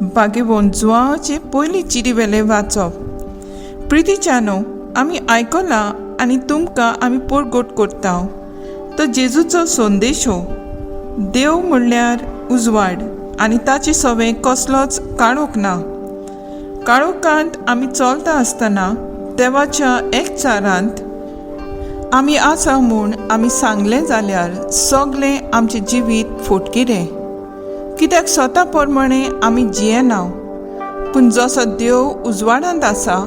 भागेवन जुवांवाचे पयली चिरी वेलें वाचप. प्रितीच्यानो, आमी आयकलां आनी तुमकां आमी पोरगोट करता तो जेजूचो संदेशो. देव म्हणल्यार उजवाड आनी ताचे सवें कसलोच काळोख ना. काळोखांत आमी चलता आसतना देवाच्या एकचारांत आमी आसा म्हूण आमी सांगलें जाल्यार सगळें आमचें जिवीत फोटकिरें, कित्याक स्वता प्रमाणे आमी जियेना, पूण जसो देव उजवाडांत आसा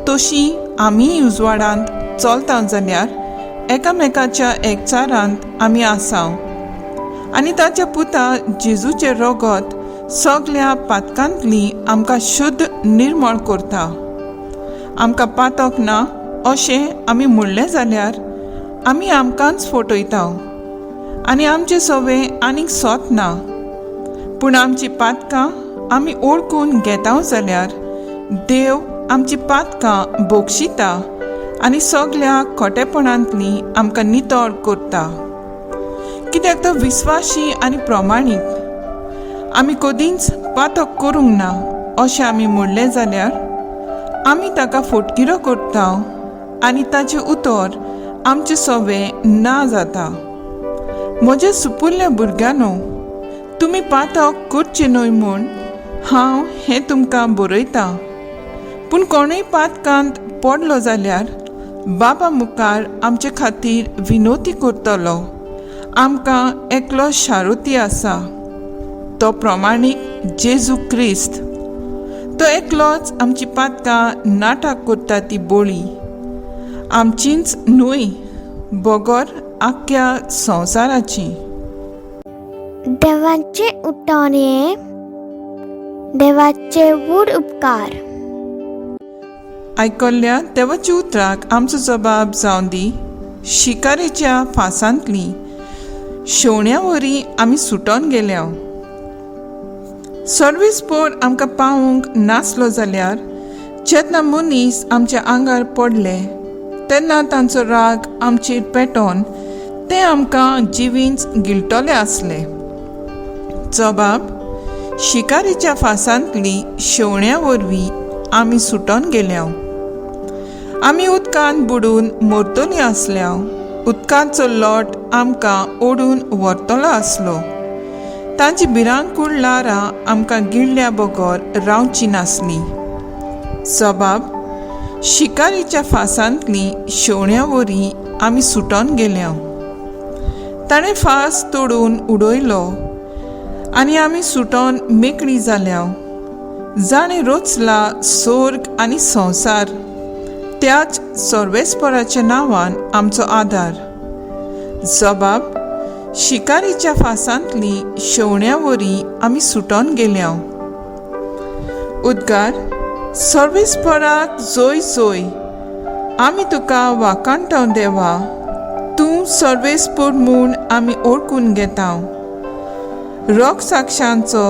तशी आमीय उजवाडांत चलता जाल्यार एकामेकाच्या एकचारांत आमी आसा आनी ताच्या पुता जेजूचें रगत सगल्या पातकांतली आमकां शुद्ध निर्मळ करता. आमकां पातक ना अशें आमी म्हणलें जाल्यार आमी आमकांच फटयता आनी आमचें सवें आनीक सोत ना. पूण आमची पातकां आमी ओळखून घेता जाल्यार देव आमची पातकां बक्षिता आनी सगल्या खोटेपणांतली आमकां नितळ करता, कित्याक तो विस्वाशी आनी प्रमाणीक. आमी कदींच पातक करूंक ना अशें आमी म्हणलें जाल्यार आमी ताका फोटकिरो करता आनी ताचें उतर आमचें सवें ना जाता. म्हज्या सुपुल्ल्या भुरग्यांनो, तुमी पातक करचें न्हय म्हूण हांव हें तुमकां बरयतां. पूण कोणूय पातकांत पडलो जाल्यार बाबा मुखार आमचे खातीर विनोती करतलो. आमकां एकलो शारुती आसा, तो प्रमाणीक जेजू क्रिस्त. तो एकलोच आमची पातकां नाटक करता ती बोळी आमचींच न्हय बगर आख्ख्या संवसाराची. देवाचे उठोन हे देवाचे व्हड उपकार. आयकल्ल्या देवाच्या उतराक आमचो जबाब जावन दी. शिकारेच्या फांसांतली शेवण्या वरी आमी सुटोन गेल्या. सर्वीस पोर आमकां पावूंक नासलो जाल्यार जेन्ना मनीस आमच्या आंगार पडले तेन्ना तांचो राग आमचेर पेटोन ते आमकां जिवींच गिळटले आसले. जबाब, शिकारीच्या फांसांतली शेवण्या वरवीं आमी सुटोन गेल्या. आमी उदकांत बुडून मरतलीं आसल्या. उदकाचो लोट आमकां ओडून व्हरतलो आसलो. तांची भिरांकूळ ल्हारां आमकां गिळ्ळ्या बगर रावची नासली. जबाब, शिकारीच्या फांसांतली शेवण्या वरी आमी सुटोन गेल्या. ताणें फांस तोडून उडयलो आनी आमी सुटोन मेकळी जाल्या. जाणें रोचला सोर्ग आनी संवसार त्याच सर्वेस्पराच्या नांवान आमचो आदार. जबाब, शिकारीच्या फांसांतली शेवण्या वरी आमी सुटोन गेल्या. उद्गार, सर्वेस्पराक जोय जोय, आमी तुका वाखाणटाव देवा, तूं सर्वेस्पर म्हूण आमी ओळखून घेता. रोग साक्षांचो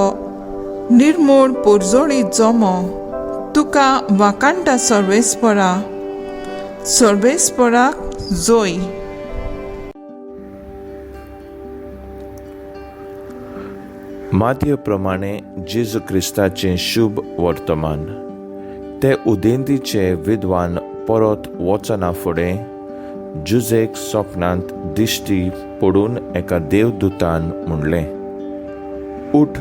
निर्मूळ पोरजोळी जमो तुका वाखाणटा सर्वेस्परा. सर्वेस्पराक जोय. मातये प्रमाणे जेजू क्रिस्ताचें शुभ वर्तमान. ते उदेंतीचे विद्वान परत वचना फुडें जुजेक सपनांत दिश्टी पडून एका देवदूतान म्हणलें, उठ,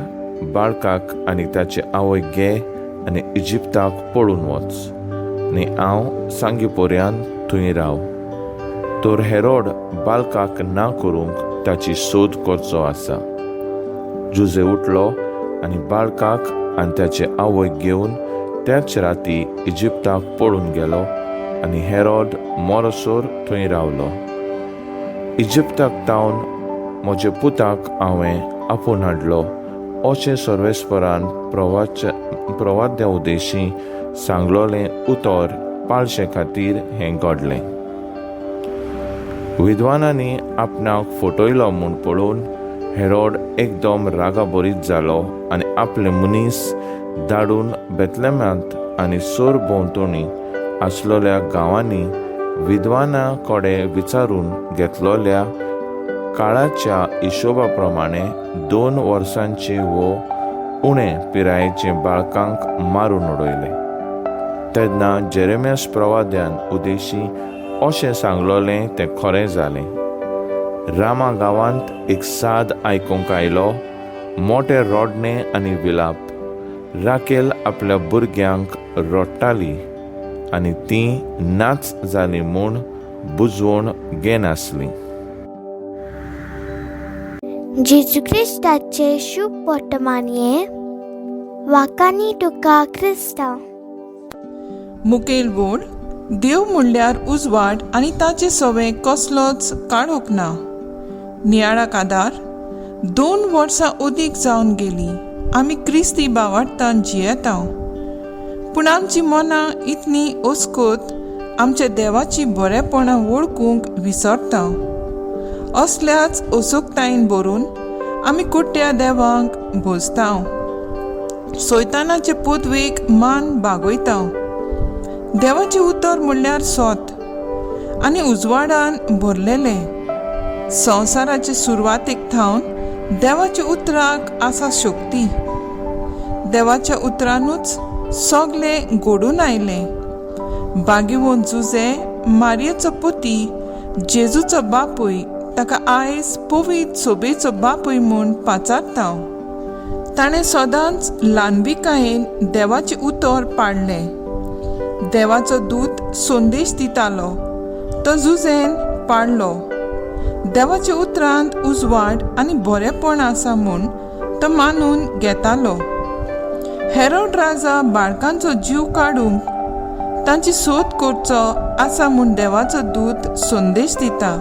बाळकाक आनी ताचे आवयक घे आनी इजिप्ताक पळून वच आनी हांव सांगी पर्यान थंय राव. तर हेरोड बाळकाक ना करूंक ताची सोद करचो आसा. जुजे उठलो आनी बाळकाक आनी ताचे आवयक घेवन त्याच राती इजिप्ताक पळून गेलो आनी हेरोद मरसर थंय रावलो. इजिप्ताक तावन म्हज्या पुताक हांवें आपोवन हाडलो अशें सर्वेस्परान प्रवाद्या उदेशी सांगलोलें उतर पाळशे खातीर हें घडलें. विद्वानांनी आपणाक फटयलो म्हूण पळोवन हेरोड एकदम रागाबरीत जालो आनी आपले मनीस धाडून बेतलेमांत आनी सोर भोंवतणी आसलोल्या गांवांनी विद्वाना कडेन विचारून घेतलोल्या काळाच्या हिशोबा प्रमाणे 2 वर्सांचे वो उणे पिरायेचे बाळकांक मारून उडयले. तेन्ना जेरेमियास प्रवाद्यान उदेशी अशें सांगलोलें तें खरें जालें. रामा गांवांत एक साद आयकूंक आयलो, मोटें रोडणें आनी विलाप. राकेल आपल्या भुरग्यांक रडटाली आनी तीं नाच जालीं म्हूण बुजवण घेनासलीं. जेजू क्रिस्ताचे शुभ वर्तमानये वाकानी तुका क्रिस्तांव. मुखेल बोड देव म्हणल्यार उजवाड आनी ताचे सवे कसलोच काडूंक ना. नियाळाक आदार 2 वर्सां अदीक जावन गेलीं आमी क्रिस्ती बावाडतान जियेता, पूण आमची मनां इतली अस्कोत आमच्या देवाची बरेपणां वळखूंक विसरता. असल्याच असोकतायेन भरून आमी कुट्ट्या देवांक भोजता, सोयतानाचे पदवेक मान बागयता. देवाचें उतर म्हणल्यार सोत आनी उजवाडान भरलेलें. संवसाराचे सुरवातेक थावन देवाच्या उतराक आसा शक्ती. देवाच्या उतरानूच सगलें घडून आयलें. बागेवन जुजे मारयेचो पती जेजूचो बापूय ताका आयज पवित्र सोबेचो बापूय म्हूण पाचारता. ताणें सदांच ल्हानविकायेन देवाचें उतर पाडलें. देवाचो दूत संदेश दितालो तो जुजेन पाडलो. देवाच्या उतरांत उजवाड आनी बरेपण आसा म्हूण तो मानून घेतालो. हेरोड राजा बाळकांचो जीव काडूंक तांची सोद करचो आसा म्हूण देवाचो दूत संदेश दिता.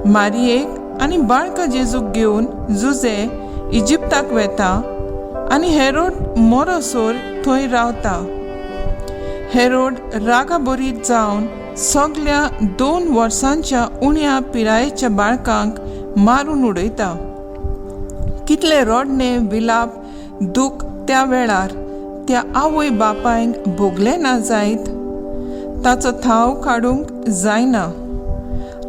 मारयेक आनी बाळका जेजूक घेवन जुजे इजिप्ताक वेता आनी हेरोड मोरोसोर थंय रावता. हेरोड रागाबरीत जावन सगल्या 2 वर्सांच्या उण्या पिरायेच्या बाळकांक मारून उडयता. कितले रडणे विलाप दुख त्या वेळार त्या आवय बापायक भोगले ना जायत, ताचो थाव काडूंक जायना.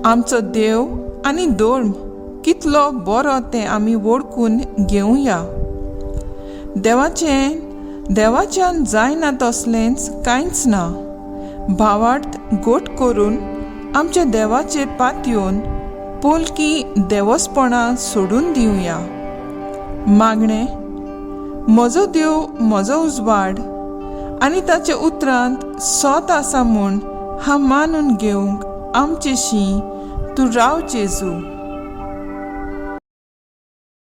आमचो देव आनी धर्म कितलो बरो तें आमी वळखून घेवया. देवाच्यान जायना तसलेंच कांयच ना. भावार्थ गोट करून आमच्या देवाचेर पातयेवन पोलकी देवसपणां सोडून दिवया. मागणें, म्हजो देव म्हजो उजवाड आनी ताच्या उतरांत सोत आसा म्हूण हांव मानून घेवंक आमचेशी तूं राव जेजू.